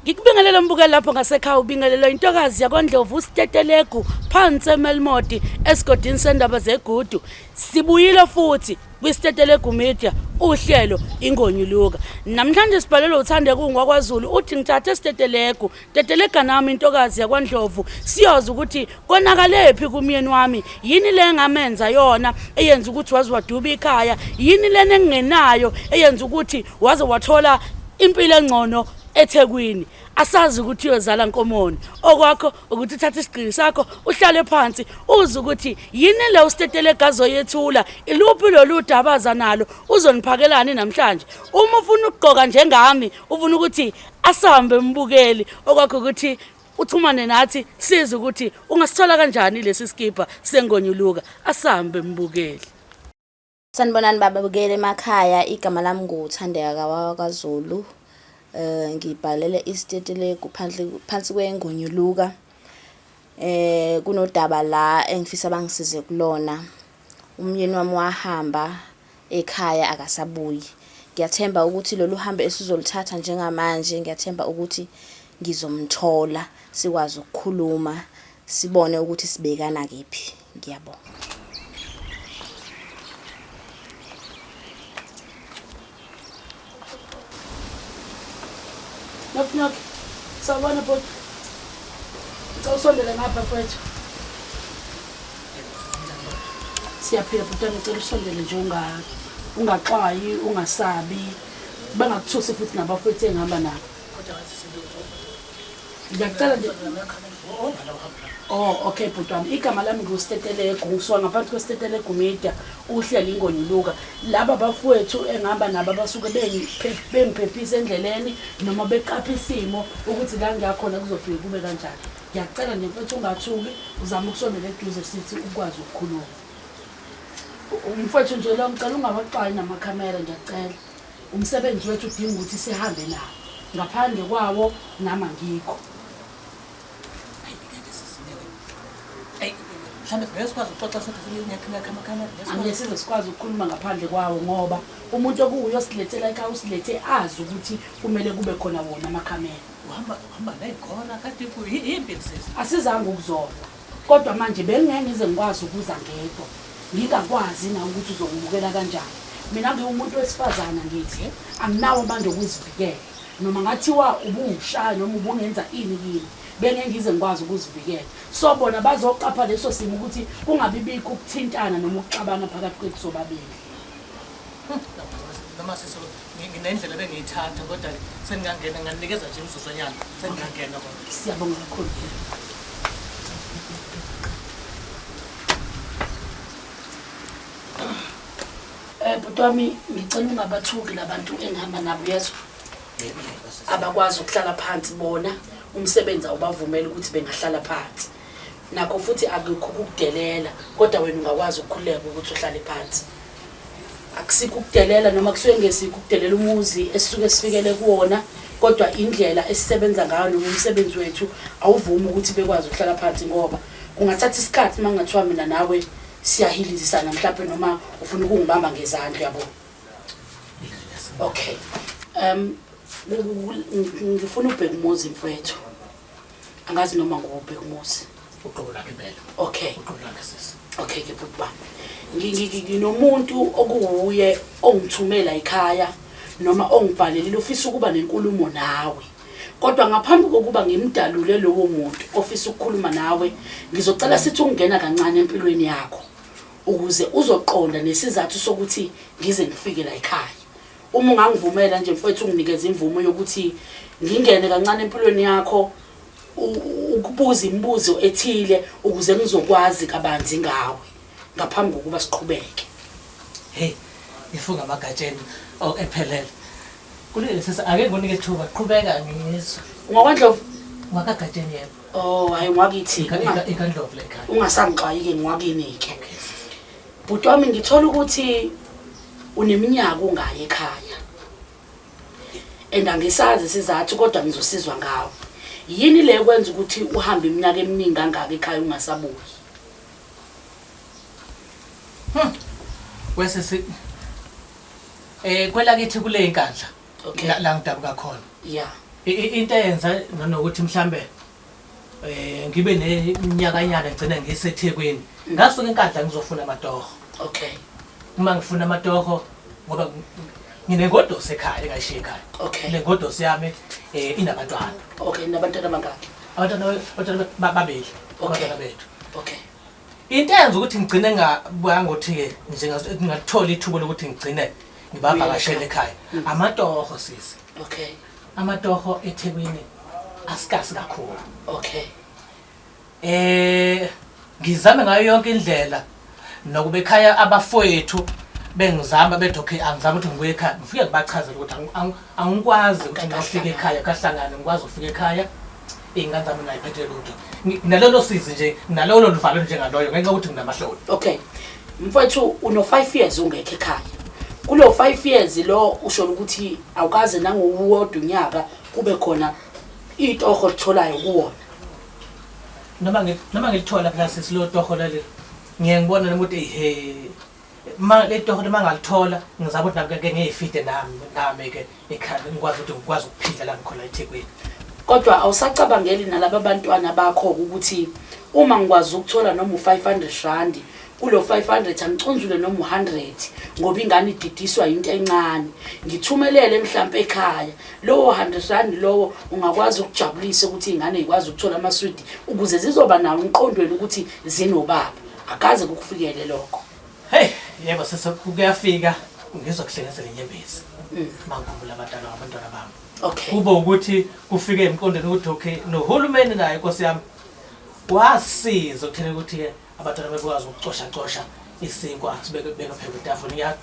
Ngikubingelela mbukeli lapho ngasekhaya, ubingelelwa intokazi yakwaNdlovu uSitetelegu phansi eMelmodi esigodini sendaba zeGudu. Sibuyile futhi kwiSitetelegu Media, uhlelo Ingonyuluka. Namhlanje sibhalelwe uThandeka ungwakwaZulu, uthi ngithathe Stetelegu, Tetelega nami intokazi yakwaNdlovu, siyoza ukuthi konakalephi kumyeni wami, yini le engamenza yona eyenza ukuthi waze waduba ikhaya, yini lena engingenayo eyenza ukuthi waze wathola impilo engcono eThekwini. Asazi ukuthi uyozala nkomoni. Okwakho ukuthi uthathe isigqili sakho uhlale phansi uze ukuthi yini le uStetelegu azoyethula, iluphi lolu daba aza nalo, uzoniphakelani namhlanje. Uma ufuna ukugqoka njengami, ufuna ukuthi asambe mbukeli, okwakho ukuthi uxhumane nathi size ukuthi ungasithola kanjani lesi sikibha sengonyuluka. Asambe mbukeli. Sanibonani babukeli emakhaya, igama lami nguThandeka kaWakwaZulu. Ngibhalele iSitetelegu phansi kwengonyuluka. Kunodaba la engifisa bangisize kulona. Umyeni wami wahamba ekhaya akasabuyi. Ngiyathemba ukuthi lolu hambo esizoluthatha njengamanje, ngiyathemba ukuthi ngizomthola sikwazi ukukhuluma sibone ukuthi sibekana kephi. Ngiyabonga. Knock knock. Sawubona bhuti. Ngicela usondele ngapha mfowethu. Siyaphila bhuti wami, ngicela usondele nje ungaxwayi, ungasabi. Bangakuthusi futhi nabafowethu engihamba nabo. Ngiyacela nje. Oh, okay bhuti wami. Igama lami nguStetelegu, ngisuka ngaphansi kweStetelegu Media, uhlelo Ingonyuluka. Laba bafowethu engihamba nabo abasuke bengiphephisa endleleni noma beqapha isimo ukuthi la ngiyakhona kuzofike kube kanjani. Ngiyacela nje mfethu ungathuki, uzame ukusondela eduze sithi ukwazi ukukhuluma. Umfowethu nje lo ngicela ungawaxwayi namakhamera, ngiyacela. Umsebenzi wethu udinga ukuthi sihambe nawo. Ngaphandle kwawo nami angikho. Mhlawumbe ngeke sikwazi ukuxoxa sodwa singamakhamera. Angeke size sikwazi ukukhuluma ngaphandle kwawo ngoba umuntu okuwuye osilethela ekhaya usilethe azi ukuthi kumele kube khona wona amakhamera. Uhamba ney'gora kade yimbi sisi. Asizange ukuzolwa kodwa manje bengingeke ngize ngikwazi ukuza ngedwa ngingakwazi na ukuthi uzongibukela kanjani. Mina ngiwumuntu wesifazana, ngithi anginawo amandla okuzivikela. Noma ngathiwa ubungishaya noma ubungenza ini kimi, bengeke ngize ngikwazi ukuzivikela. So bona bazoqapha leso simo ukuthi kungabi bikho ukuthintana noma ukuxabana phakathi kwethu sobabili. Noma sisi nginendlela ebengiyithatha kodwa sengingangena, nginganikeza nje imizuzwanyana sengingangena kodwa. Siyabonga kakhulu. Bhuti wami, ngicela ungabathuki labantu engihamba nabo, uyezwa? Abakwazi ukuhlala phansi bona, umsebenzi awubavumeli ukuthi bengahlala phansi. Nakho futhi akukho ukukudelela, kodwa wena ungakwazi ukukhululeka ukuthi uhlale phansi. Akusikho ukudelela noma kusuke kungesikho ukudelela umuzi esisuke sifikele kuwona, kodwa indlela esisebenza ngayo noma umsebenzi wethu awuvumi ukuthi bekwazi ukuhlala phansi ngoba kungathatha isikhathi uma kungathiwa mina nawe siyahilizisana mhlawumbe noma ufuna ukungibamba ngezandla, uyabo. Okay. Ngifuna ubheka umuzi mfowethu. Angazi noma ngubheka umuzi. Uqobo lwakhe impela. Okay. Uqobo lwakhe sisi. Okay ke bhuti bami. Nginomuntu okuwuye ongithumela ekhaya noma ongibhalelile ufisa ukuba nenkulumo nawe. Kodwa ngaphambi kokuba ngimdalule lowo muntu ofisa ukukhuluma nawe, ngizocela sithi ukungena kancane empilweni yakho ukuze uzoqonda nesizathu sokuthi ngize ngifike la ekhaya. Uma ungangivumela nje mfowethu unginikeze imvumo yokuthi ngingene kancane empilweni yakho, ukubuza imibuzo ethile ukuze ngizokwazi kabanzi ngawe ngaphambi kokuba siqhubeke. Hey, ngifunga amagatsheni oh ephelele. Kulungile sisi, ake ngikunike ithuba, qhubeka ngizwe. UngakwaNdlovu? Ngwakagatsheni yebo. Oh, hayi ngwakithi. IkaNdlovu le ekhaya. Ungasangixwayi-ke ngwakini-ke. Bhuti wami ngithola ukuthi uneminyaka ungayi ekhaya. And angisazi isizathu kodwa ngizosizwa ngawe. Yini le kwenza ukuthi uhambe iminyaka eminingi kangaka ekhaya ungasabuyi? Wesisi kwelakithi kule inkandla. Okay. La ngidabuka khona. Yeah. Into eyenza nanokuthi mhlambe ngibe neminyakanyana ngigcine ngiseThekwini. Ngasuka eNkandla ngizofuna amatoho. Okay. Uma ngifuna amatoho ngoba nginengodosi ekhaya engayishiya ekhaya. Okay. Le ngodosi yami inabantwana. Okay, nabantwana bangaki? Abantwana babili. Okay. Abantwana bethu. Okay. Into eyenza ukuthi ngigcine ngabuya ngothi-ke nje ngathola ithuba lokuthi ngigcine ngibavakashele ekhaya. Amatoho sisi. Okay. Amatoho eThekwini asikasi kakhulu. Okay. Ngizame ngayo yonke indlela nokuba ekhaya abafowethu bengizama bethi okay angizame ukuthi ngibuye ekhaya, ngifike ngibachazele ukuthi angikwazi ukuthi ngiyofika ekhaya kahlangane, ngikwazi ukufika ekhaya iy'ngane zami ngayiphethe lutho. Nginalolo sizi nje, nginalolo luvalo njengaloyo ngenxa yokuthi nginamahloni. Okay. Mfowethu uno 5 years ungekho ekhaya. Kulo 5 years lo usho ukuthi awukaze nangowodwa unyaka kube khona itoho olitholayo kuwona. Noma ngilithola phela sisi lo toho leli, ngiye ngibone noma ukuthi he ma le toho noma ngalithola ngizama ukuthi nami ke ngiyifide nami ke ekhaya ngikwazi ukuthi ngikwazi ukuphila la ngikhona eThekwini. Kodwa awusacabangeli nalaba bantwana bakho ukuthi uma ngikwazi ukuthola noma u500 rand kulo 500 angicunzule noma u100 ngoba ingane ididiswa into encane, ngithumelele mhlambe ekhaya lowo 100 rand lowo ungakwazi ukujabulisa ukuthi ingane ikwazi ukuthola amaswidi ukuze zizoba nawo emqondweni ukuthi zinobaba. Akaze kukufikele lokho. Hey, yebo sese kuyafika ngizwa kuhlengezela inyembezi. Mangikhumbula abantwana bami. Okay. Kube ukuthi kufike emqondweni ukuthi okay nohulumeni naye Nkosi yami wasiza ukuthena ukuthi ke abantwana bekwazi ukucosha cosha isinkwa sibeke beka phezu kwetafula.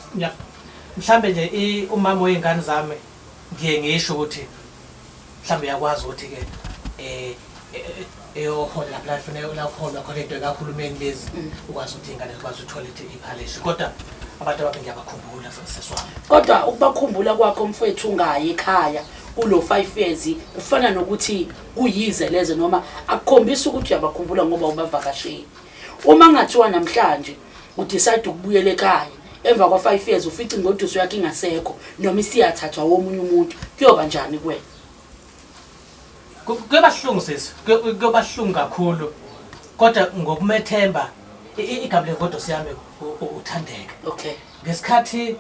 Mhlambe nje umama wezingane zami ngiye ngisho ukuthi mhlambe uyakwazi ukuthi ke eyohola lapha la kufanele la kuholwa khona into kahulumeni lezi ukwazi ukuthi ingane zikwazi ukuthola iphalishi, kodwa abantu ababe ngiyabakhumbula seswami. Kodwa ukubakhumbula kwakho mfowethu ungayi ekhaya kulo 5 years kufana nokuthi kuyize leze noma akukhombisa ukuthi uyabakhumbula ngoba ubavakashile. Uma ngathiwa namhlanje udecide ukubuyela ekhaya emva kwa 5 years ufice ingoduso yakhe ingasekho noma isiyathathwa womunye umuntu, kuyoba njani kuwena? Kuyoba buhlungu sisi, kuyoba buhlungu kakhulu. Kodwa ngokumethemba igama lengoduso yami uThandeka. Okay. Ngesikhathi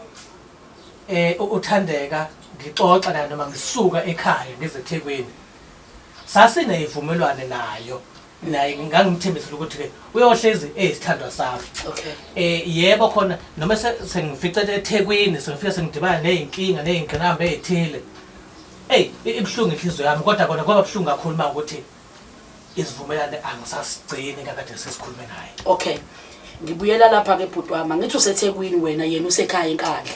uThandeka ngixoxa naye noma ngisuka ekhaya ngize eThekwini, sasineyivumelwane nayo naye ngangimthembisile ukuthi ke uyohlezi eyisithandwa sami. Okay. Yebo khona noma sengifice eThekwini sengifike sengidibana nezinkinga nezingqinamba ezithile. Hey, ibuhlungu inhliziyo yami kodwa kona kwaba buhlungu kakhulu uma ukuthi isivumelane angisasigcini kakade sesikhulume naye. Okay. Ngibuyela lapha ke bhuti wami, ngithi useThekwini wena yena usekhaya eNkandla.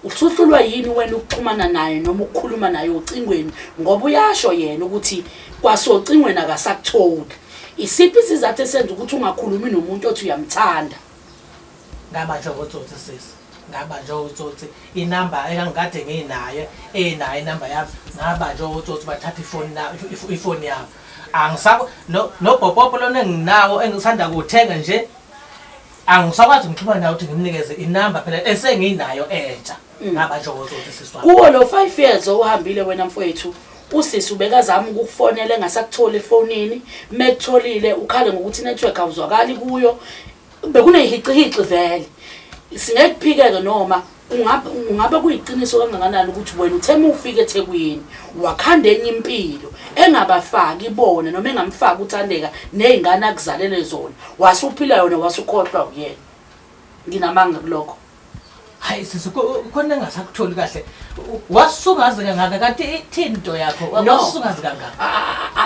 Usuhlulwa yini wena ukuxhumana naye noma ukukhuluma naye ocingweni ngoba uyasho yena ukuthi kwasocingweni akasakutholi. Isiphi isizathu esenza ukuthi ungakhulumi nomuntu othi uyamthanda? Ngabanjwa ngotsotsi sisi. Ngabanjwa utsotsi. Inamba engangikade nginayo, enayo inamba yami, ngabanjwa utsotsi bathatha ifoni na ifoni yami. Angisako nobhopopo lona enginawo engisanda kuwuthenga nje. Angisakwazi ngixhumana naye ukuthi ngimnikeze inamba phela esenginayo entsha. Ngabanjwa utsotsi sisi wami. Kuwo lo 5 years owuhambile wena mfowethu, usisi ubekazama ukukufonela engasakutholi efonini, mekutholile ukhale ngokuthi network awuzwakali kuyo. Bekunehicihici vele. Singekuphikeke noma ungabe kuyiqiniso kangakanani ukuthi wena uthe uma ufika eThekwini wakhanda enye impilo engabafaki bona noma engamfaki uThandeka nezingane akuzalele zona, wasuphila yona wasukhohlwa uyena. Nginamanga kulokho. Hayi sisi, khona engasakutholi kahle. Wasukazi kangaka kanti ithini into yakho? No. Wasukazi kangaka.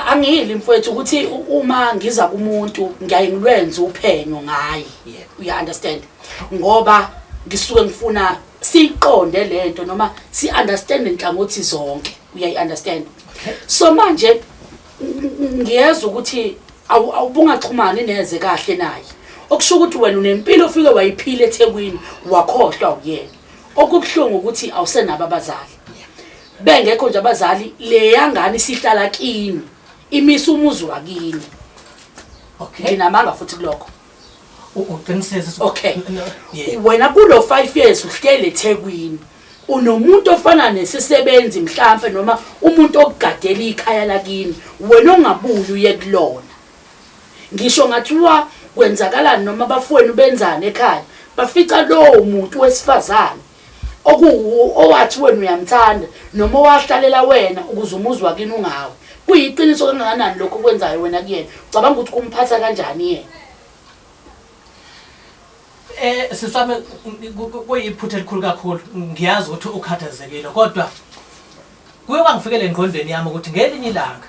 Angiyili mfowethu ukuthi uma ngiza kumuntu ngiyaye ngilwenze uphenyo ngaye. Uya understand? Ngoba ngisuke ngifuna siyiqonde lento noma si understand inhlangothi zonke. Uyayi understand? Okay. So manje ngiyezwa ukuthi awubungaxhumani neze kahle naye. Okusho ukuthi wena unempilo ofike wayiphila eThekwini wakhohlwa uyena. Okubuhlungu ukuthi awusenabo abazali. Bengekho nje abazali, leya ngane isihlala kini, imisa umuzi wakini. Okay. Nginamanga futhi kulokho. Uqinisile sisi. Okay. Yebo. Wena kulo 5 years uhlele eThekwini. Unomuntu ofana nesisebenzi mhlampe noma umuntu okugadela ikhaya lakini, wena ongabuyi uye kulona. Ngisho ngathiwa kwenzakalani noma abafowenu benzani ekhaya, bafica lowo muntu wesifazane okuwu owathi wena uyamthanda noma owahlalela wena ukuze umuzi wakini ungawi. Kuyiqiniso kangakanani lokho okwenzayo wena kuyena? Ucabanga ukuthi kumphatha kanjani yena? Eh sisi wami kuyiphutha elikhulu kakhulu ngiyazi ukuthi ukhathazekile kodwa kuye kwangifikela engqondweni yami ukuthi ngelinye ilanga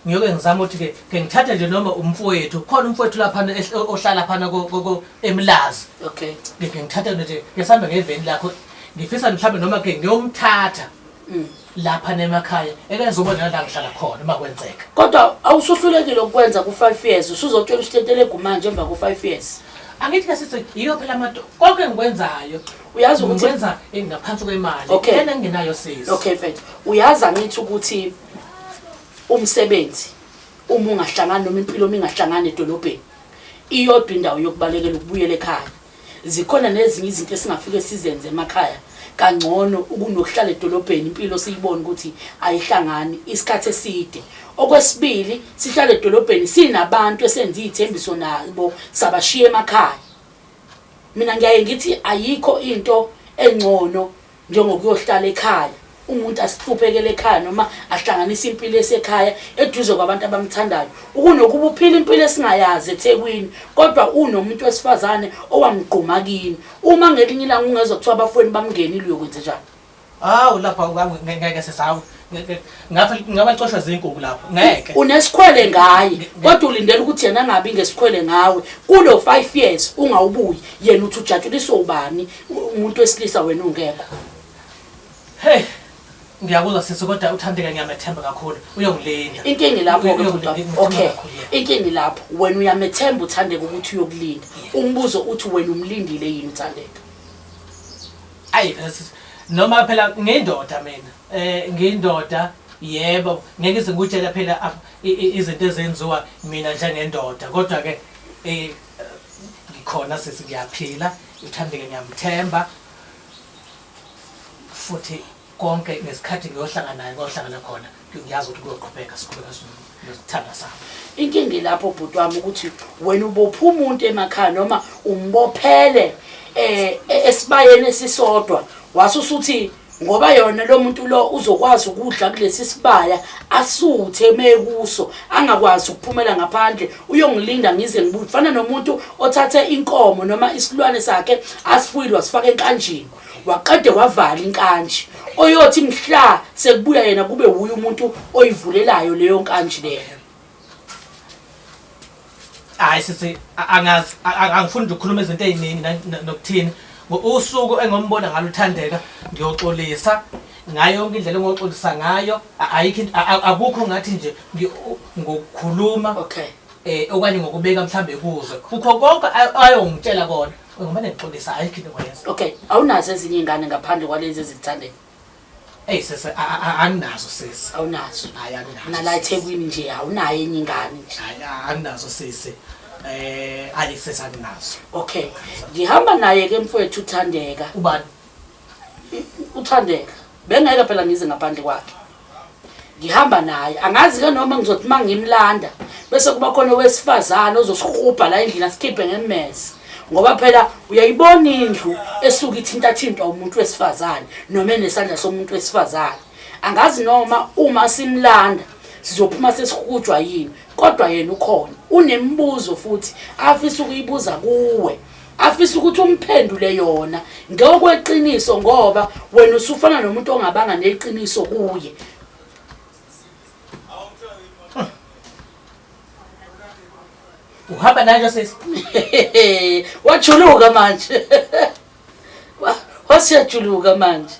ngiyoke ngizama ukuthi ke ke ngithathe nje noma umfowethu khona umfowethu laphana ohlala phana eMlazi. Okay. Ngike ngithathe nje ngisambe ngeveni lakho ngifisa mhlawumbe noma ke ngiyomthatha lapha nemakhaya ekezobona la ngihlala khona uma kwenzeka. Kodwa awusuhlulekile ukwenza ku-5 years usuzotshela usitetelegu manje emva ku-5 years. Angithi ke sithi yiyo phela amadoda konke engikwenzayo Uyazi ukuthi ngikwenza ngaphansi kwemali Okay. lena engingenayo sisi. Okay mfethu, uyazi angithi ukuthi umsebenzi uma ungahlangani noma impilo uma ingahlangani edolobheni iyodwa indawo yokubalekela ukubuyela ekhaya. Zikhona nezinye izinto esingafike sizenze emakhaya kangcono ukunokuhlala edolobheni impilo siyibone ukuthi ayihlangani isikhathi eside. Okwesibili, sihlale edolobheni sinabantu esenza iy'thembiso nabo sabashiya emakhaya. Mina ngiyaye ngithi ayikho into engcono njengokuyohlala ekhaya umuntu asihluphekele ekhaya noma ahlanganise impilo esekhaya eduze kwabantu abamthandayo ukunokuba uphila impilo esingayazi eThekwini kodwa unomuntu wesifazane owamgquma kini uma ngelinye ilanga ungezwa kuthiwa abafowenu bamngenile uyokwenze njani. Hawu lapha ngeke sisawu ngafa ngaba coshwa zinkukhu lapho ngeke. Unesikhwele ngaye kodwa ulindele ukuthi yena angabi ngesikhwele ngawe kulo 5 years ungawubuyi yena uthi ujatshuliswa ubani umuntu wesilisa wena ungekho. Hey ngiyakuzwa sisi kodwa uThandeka ngiyamethemba kakhulu uyongilinda. Inkinga ilapho ke bhuti wami. Okay. Inkinga ilapho wena uyamethemba uThandeka ukuthi uyokulinda. Umbuzo uthi wena umlindile yini uThandeka? Ayi phela sisi noma phela ngiyindoda mina eh ngiyindoda yebo ngeke ize ngikutshela phela izinto ezenziwa mina njengendoda kodwa ke eh ngikhona sisi ngiyaphila uThandeka ngiyamthemba futhi konke ngesikhathi ngiyohlangana naye ngohlangana khona ngiyazi ukuthi kuyoqhubeka siqhubeka nesithanda sami. Inkinga ilapho bhuti wami ukuthi wena ubopha umuntu emakhaya noma umbophele eh esibayeni esisodwa wase usuthi ngoba yona lo muntu lo uzokwazi ukudla kulesi sibaya asuthe mekuso angakwazi ukuphumela ngaphandle uyongilinda ngize ngibuye fana nomuntu othathe inkomo noma isilwane sakhe asifuyile wasifaka enkanjini waqede wavala inkanji oyothi mhla sekubuya yena kube wuye umuntu oyivulelayo leyo nkanji leyo. Hayi sisi angazi angifuni nje ukukhuluma izinto eziningi nokuthini. Usuku engombona ngalo uThandeka ngiyoxolisa ngayo yonke indlela engoxolisa ngayo ayikho akukho ngathi nje ngokukhuluma okay eh okanye ngokubeka mhlambe kuzwe kukho konke ayongitshela kona. Ngomane ngixolisa ayikho into engayenza. Okay, awunazo ezinye ingane ngaphandle kwalezi ezikuthandela? Ey sisi anginazo sisi. Awunazo. Hayi anginazo. Nala eThekwini nje awunayo enye ingane nje. Hayi anginazo sisi. Eh ayi sisi anginazo. Okay. Ngihamba naye ke mfowethu uThandeka. Ubani? UThandeka. Bengeke phela ngize ngaphandle kwakhe. Ngihamba naye. Angazi ke noma ngizothi mangimlanda bese kuba khona owesifazane ozosihubha la endlini asikhiphe ngemmese. Ngoba phela uyayibona indlu esuke ithintathintwa umuntu wesifazane noma enesandla somuntu wesifazane. Angazi noma uma simlanda sizophuma sesihujwa yini kodwa yena ukhona. Unemibuzo futhi afisa ukuyibuza kuwe. Afisa ukuthi umphendule yona ngokweqiniso ngoba wena usufana nomuntu ongabanga neqiniso kuye. Uhamba naye sisi. Wajuluka manje. Wasiyajuluka manje.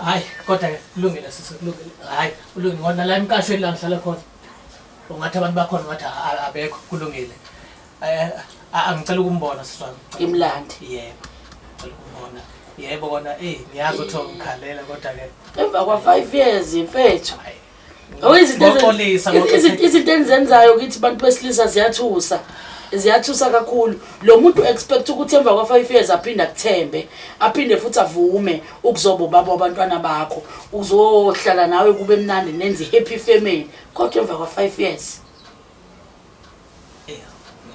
Hayi kodwa ke kulungile sisi kulungile. Hayi kulungile ngona la emqashweni la ngihlala khona. Ungathi abantu bakhona ungathi abekho kulungile. Eh angicela ukumbona sisi wami. Imlandi. Yebo. Ngicela ukumbona. Yebo kona eh ngiyazi ukuthi ungikhalela kodwa ke Emva kwa 5 years mfethu. hayi. Izinto Ngoxolisa, ngoxolisa. izinto enzenzayo kithi bantu besilisa ziyathusa. Ziyathusa kakhulu. Lo muntu expect ukuthi emva kwa-5 years aphinde akuthembe, aphinde futhi avume ukuzoba ubaba wabantwana bakho, uzohlala nawe kube mnandi nenze happy family. Kodwa emva kwa-5 years Eh,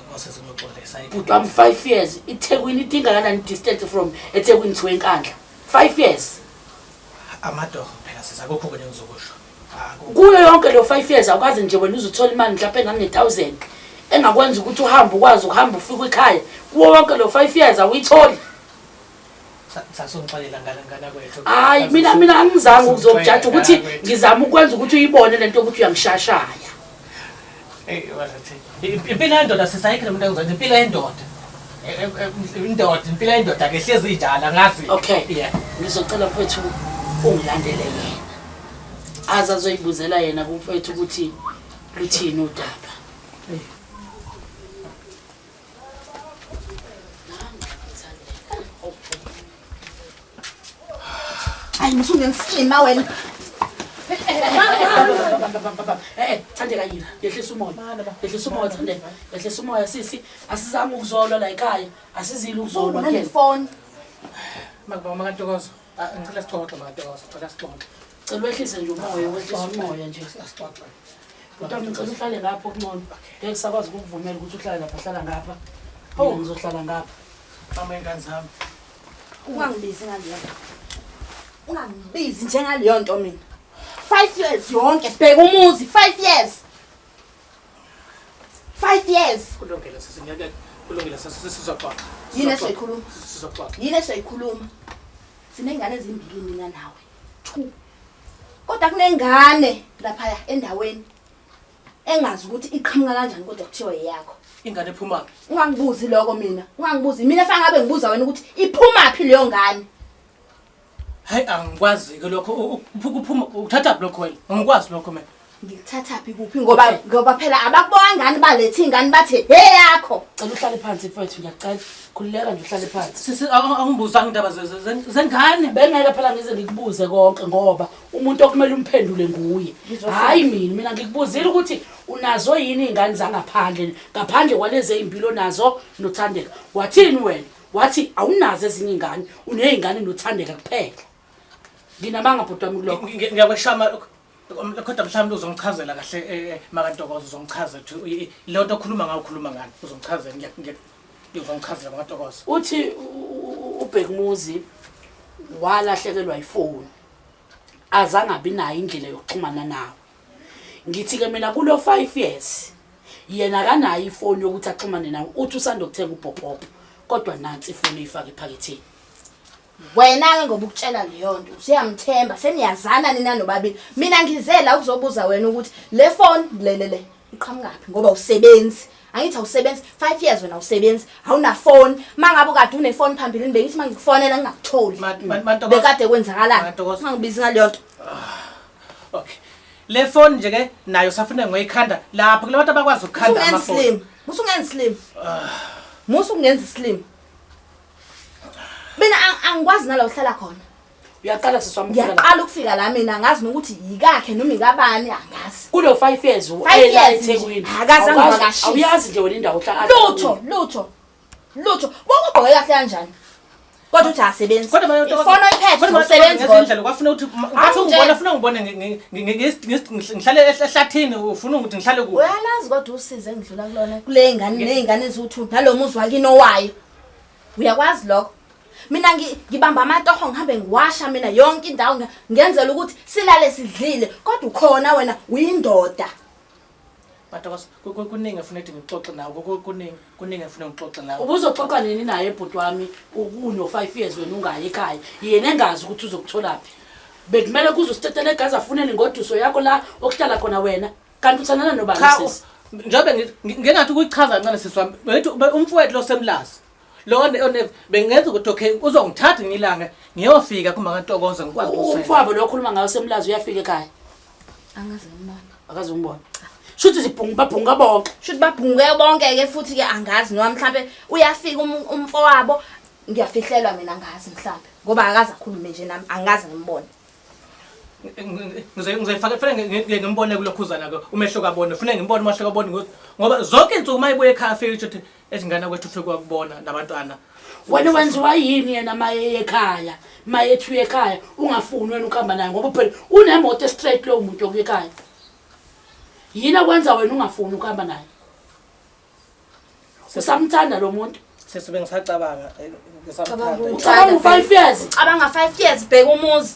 ngose singoxolisa. Bhuti wami 5 years iThekwini idinga kanani distance from eThekwini to eNkandla 5 years Amadoho phela sisi akukho okunye engizokusho. Akukho. Kuyo yonke leyo 5 years awukaze nje wena uzuthola imali mhlawumbe engange-1000 engakwenza ukuthi uhambe ukwazi ukuhamba ufike ekhaya. Kuwo wonke lo 5 years awuyitholi. Sasungixolela ngane ngane kwethu. Hayi mina angizange ukuzokujaja ukuthi ngizama ukwenza ukuthi uyibone lento yokuthi uyangishashaya. Hey wathi impilo yendoda sisayikho lo muntu engizothi impilo yendoda. Indoda impilo yendoda ke hlezi injalo angazi. Okay. Yeah. Ngizocela mfethu ungilandele yena. Aze azoyibuzela yena kumfethu ukuthi luthini udaba. Hayi musungensilima wena. Eh, Thandeka yini? Yehlisa umoya. Yehlisa umoya Thandeka. Yehlisa umoya sisi. Asizange ukuzolwa la ekhaya. Asizile ukuzolwa Ubona ke. nefoni. Makubaba makantokozo. Ngicela sixoxe makantokozo. Ngicela sixoxe. Cela wehlise nje umoya, wehlise umoya nje. Asixoxe. Kodwa ngicela uhlale ngapha okungcono. Ngeke sakwazi ukukuvumela ukuthi uhlale lapha, hlala ngapha. Oh, ngizohlala ngapha. Mama ingane zami. Ungangibizi ngaleyo nto. Ungangibizi njengaleyo nto mina. 5 years yonke bheka umuzi 5 years. 5 years. Kulungile sisi ngeke kulungile sisi sizoxoxa. Yini esizoyikhuluma? Sizoxoxa. Yini esizoyikhuluma? Sinengane ezimbili mina nawe. 2. Kodwa kunengane laphaya endaweni engazi ukuthi iqhamuka kanjani kodwa kuthiwa eyakho. Ingane ephuma Ungangibuzi lokho mina. Ungangibuzi. Mina fanele ngabe ngibuza wena ukuthi iphuma phi leyo ngane. Hayi angikwazi ke lokho ukuphuma uthatha lokho wena. Angikwazi lokho mina. Ngikuthathaphi kuphi ngoba phela abakubona ngani balethe ingane bathi hey yakho. Cela uhlale phansi mfethu ngiyacela. Khululeka nje uhlale phansi. Sisi angibuzanga indaba zengane. Bengeke phela ngize ngikubuze konke ngoba umuntu okumele umphendule nguye. Hayi mina ngikubuzile ukuthi unazo yini izingane zangaphandle ngaphandle kwalezi ezimpilo nazo noThandeka. Wathini wena? Wathi awunazo ezinye izingane, unezingane noThandeka kuphela. Nginamanga bhuti wami kulokho. Ngiyakweshama kodwa mhlawumbe uzongichazela kahle makantokozo uzongichazela ukuthi le nto okhuluma ngayo ukhuluma ngani uzongichazela uzongichazela makantokozo. Uthi uBhekumuzi walahlekelwa ifoni. Azangabi nayo indlela yokuxhumana nawe. Ngithi ke mina kulo 5 years yena akanayo ifoni yokuthi axhumane nawe, uthi usanda ukuthenga ubhobhobho kodwa nansi ifoni eyifaka ephaketheni. Wena ke ngoba ukutshela leyo nto usuyamthemba seniyazana nina nobabili. Mina ngizela ukuzobuza wena ukuthi le phone le le le iqhamukaphi ngoba usebenzi. Angithi awusebenzi 5 years wena awusebenzi awuna phone. Mangabe ukade une phone phambilini bengithi mangikufonela ngingakutholi. Bekade kwenzakalani? Ungangibizi ngaleyo nto. Okay. Le phone nje ke nayo safuna ngoyikhanda lapho kulabantu abakwazi ukukhanda ama phone. Musungenza slim. Musungenza slim. Mina angikwazi nala uhlala khona. Uyaqala sisi wami ukufika la. Ngiyaqala ukufika la mina angazi nokuthi yikakhe noma ikabani angazi. Kulo 5 years 5 ela years nje. eThekwini. Akaze angivakashise. Awuyazi nje wena indawo ohlala. Lutho, lutho. Lutho. Bonke ugqoke kahle kanjani? Kodwa uthi asebenzi. Kodwa manje Ifoni oyiphethe usebenzi kodwa. Ngendlela kwafuna ukuthi ngathi ungibona ufuna ngibone ngihlale ehlathini ufuna ukuthi ngihlale kuphi. Uyalazi kodwa usize ngidlula kulona kule ngane nezingane ezuthu nalomuzi wakini owayo. Uyakwazi lokho? Mina ngibamba amatoho ngihambe ngiwasha mina yonke indawo ngenzela ukuthi silale sidlile kodwa ukhona wena uyindoda. Matokozo kuningi efuna ukuthi ngixoxe nawe kuningi efuna ngixoxe nawe. Ubuzoxoxa nini naye bhuti wami uno 5 years wena ungayi ekhaya yena engazi ukuthi uzokutholaphi. Bekumele kuze usitetele egazi afunele ingoduso yakho la okuhlala khona wena kanti uthandana nobani sisi? Njengoba ngingathi ukuyichaza kancane sisi wami bengithi umfowethu lo semlazi lo bengenza ukuthi okay uzongithatha ngilanga ngiyofika kumakantokozo ngikwazi ukusela. Umfowabo lo okhuluma ngayo semlazi uyafika ekhaya? Angazi ngibona. Akazi umbona. Shuthi zibhungu babhunga bonke. Shuthi babhunguke bonke ke futhi ke angazi noma mhlambe uyafika umfowabo ngiyafihlelwa mina angazi mhlambe ngoba akaze akhulume nje nami angazi ngimbone. Ngizoyifaka kufanele ngimbone kulokhuzana ke umehlo kabone kufanele ngimbone umehlo kabone ngoba zonke insuku mayibuye ekhaya afike isho ukuthi ethi ngane kwethu ufike wakubona nabantwana. Wena wenziwa yini yena maye ekhaya maye ethi uye ekhaya ungafuni wena ukuhamba naye ngoba phela unemoto straight lowo muntu okuye ekhaya. Yini akwenza wena ungafuni ukuhamba naye? Usamthanda lo muntu? Sisi bengisacabanga ngisamthanda. Ucabanga u-5 years? Ucabanga 5 years bheka umuzi.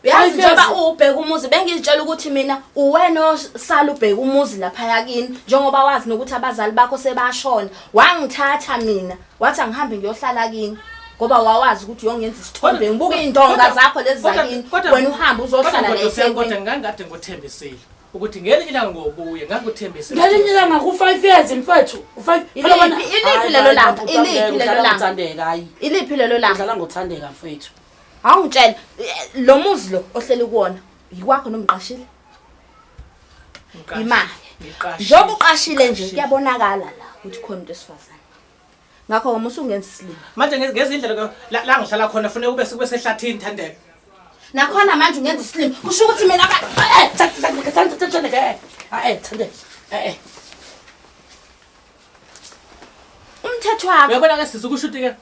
Uyazi njengoba ubheka umuzi bengizitshela ukuthi mina uwena osala ubheka umuzi lapha kini njengoba wazi nokuthi abazali bakho sebashona. Wangithatha mina wathi angihambe ngiyohlala kini ngoba wawazi ukuthi uyongenza isithombe ngibuka iy'ndonga zakho lezi zakini wena uhambe uzohlala la eThekwini. Kodwa ngangikade ngikuthembisile ukuthi ngelinye ilanga ngobuye ngangikuthembisile. Ngelinye ilanga ku-5 years mfethu u-5 phela wena iliphi lelo langa iliphi lelo langa hayi iliphi lelo langa udlala ngothandeka mfethu. Awungitshele lo muzi lo ohleli kuwona yikwakho noma uqashile? Imali. Njengoba uqashile nje kuyabonakala la ukuthi khona umuntu wesifazane. Ngakho uma usungenza isilima. Manje ngezindlela la ngihlala khona funeka ube sekube sehlathini Thandeka. Nakhona manje ungenza isilima. Kusho ukuthi mina ka Thandeka Thandeka Thandeka eh Thandeka eh Umthetho wakho. Uyabona ke sisi kusho ukuthi ke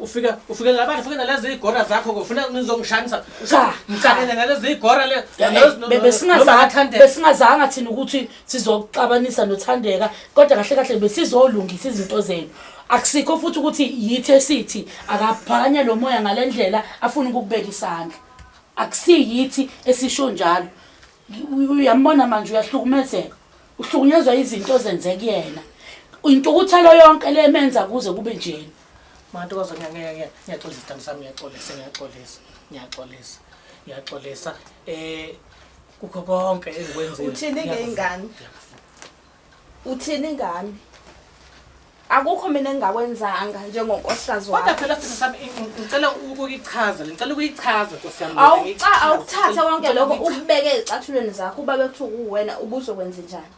ufika ufike labantu ufike nalezi igora zakho ke ufuna ngizongishanisa Cha. ngicakene nalezi igora le Besingazanga thina ukuthi sizoxabanisa noThandeka kodwa kahle kahle besizolungisa izinto zenu. Akusikho futhi ukuthi yithi esithi akaphakanye lo moya ngalendlela afuna ukukubeka isandla. Akusiyithi esisho njalo. Uyambona manje uyahlukumezeka. Uhlukunyezwa izinto ozenze kuyena. Intukuthelo yonke le emenza kuze kube njena. Mantokozo ngiyaxolisa sithando sami ngiyaxolisa ngiyaxolisa ngiyaxolisa ngiyaxolisa eh kukho konke engikwenzile. Uthini ngengane? Uthini ngami? Akukho mina engingakwenzanga njengonkosikazi wakho. Kodwa phela sisi sami ngicela ukuyichaza, ngicela ukuyichaza Nkosi yami. Awuca awukuthathe konke lokho ukubeke ezicathulweni zakho uba bekuthiwa kuwena ubuzokwenza njani?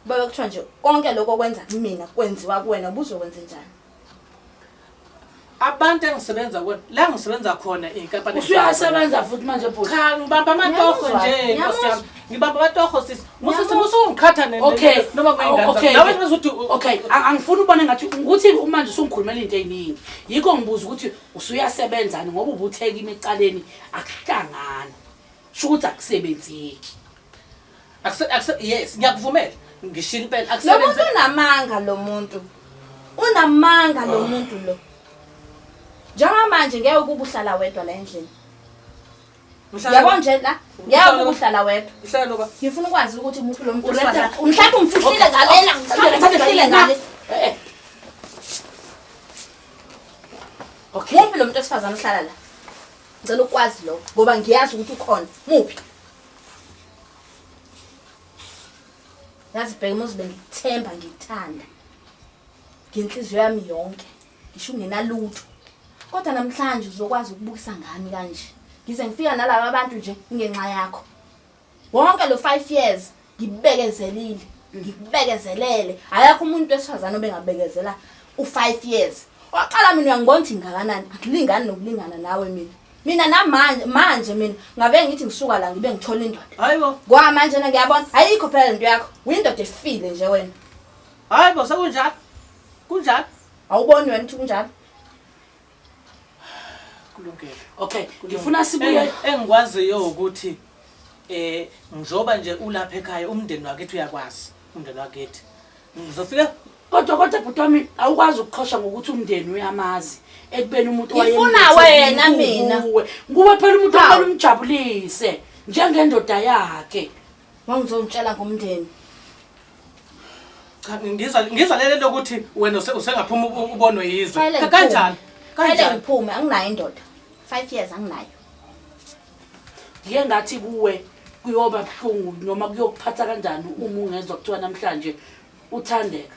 Uba bekuthiwa nje konke lokho okwenza kumina kwenziwa kuwena ubuzokwenza njani? Abantu engisebenza kuona la ngisebenza khona inkampani Usuyasebenza futhi manje bhuti. Cha ngibamba amatoho Ngiyamuzwa, nje Nkosi yami. ngiyamuzwa. Ngibamba amatoho sisi. Musisi musungiqhatha ne Okay. noma kuyingane. Okay. Nawe ngizothi Okay, angifuni ubone ngathi ukuthi manje usungikhulumela into eziningi. Yikho ngibuza ukuthi usuyasebenzani ngoba ubutheka imicaleni akuhlangani. Sho ukuthi akusebenzeki. Akuse akuse yes ngiyakuvumela. Ngishilo impela Lo muntu akusebenze. unamanga lo muntu. Unamanga lo muntu lo. Njengamanje ngeke ukuba uhlala wedwa la endlini. Yabo nje la, ngeke ukuba uhlala wedwa. Uhlala noba. Ngifuna ukwazi ukuthi muphi lo muntu Uletha- wesifazane. Mhlawumbe umfihlile ngalena, mhlawumbe umfihlile ngale. Eh. Okay. Muphi lo muntu wesifazane ohlala la? Ngicela ukwazi lokho ngoba ngiyazi ukuthi ukhona. Muphi? Yazi bheka umuzi bengikuthemba ngikuthanda. Ngenhliziyo yami yonke. Ngisho ungenalutho. Kodwa namhlanje uzokwazi ukubukisa ngami kanje. Ngize ngifika nalaba abantu nje ingenxa yakho. Wonke lo 5 years ngikubekezelile. Ngikubekezelele. Ayakho umuntu wesifazane obengabekezela u5 years. Waqala mina uyangibona ukuthi ngingakanani. Angilingani nokulingana nawe mina. Mina namanje manje mina ngabe ngithi ngisuka la ngibe ngithola indoda. Hayibo. Kwa manje na ngiyabona ayikho phela lento yakho. Uyindoda efile nje wena. Hayibo sekunjalo. Kunjalo. Awuboni wena ukuthi kunjalo? Kulungile. Okay, ngifuna sibuye Engikwaziyo ukuthi njoba nje ulapha ekhaya umndeni wakithi uyakwazi umndeni wakithi. Ngizofika kodwa kodwa bhuti wami awukwazi ukuqhosha ngokuthi umndeni uyamazi ekubeni umuntu Ngifuna wena mina. Nguwe nguwe phela umuntu Hawu. okumele umjabulise njengendoda yakhe. Wangizongitshela ngomndeni. Cha ngizwa lele lokuthi wena usengaphuma ubonwe yizwe. Fanele ngiphume. Kanjani? Fanele Kanjani? ngiphume anginayo indoda. 5 years anginayo. Ngike ngathi kuwe kuyoba buhlungu noma kuyokuphatha kanjani uma ungezwa kuthiwa namhlanje uThandeka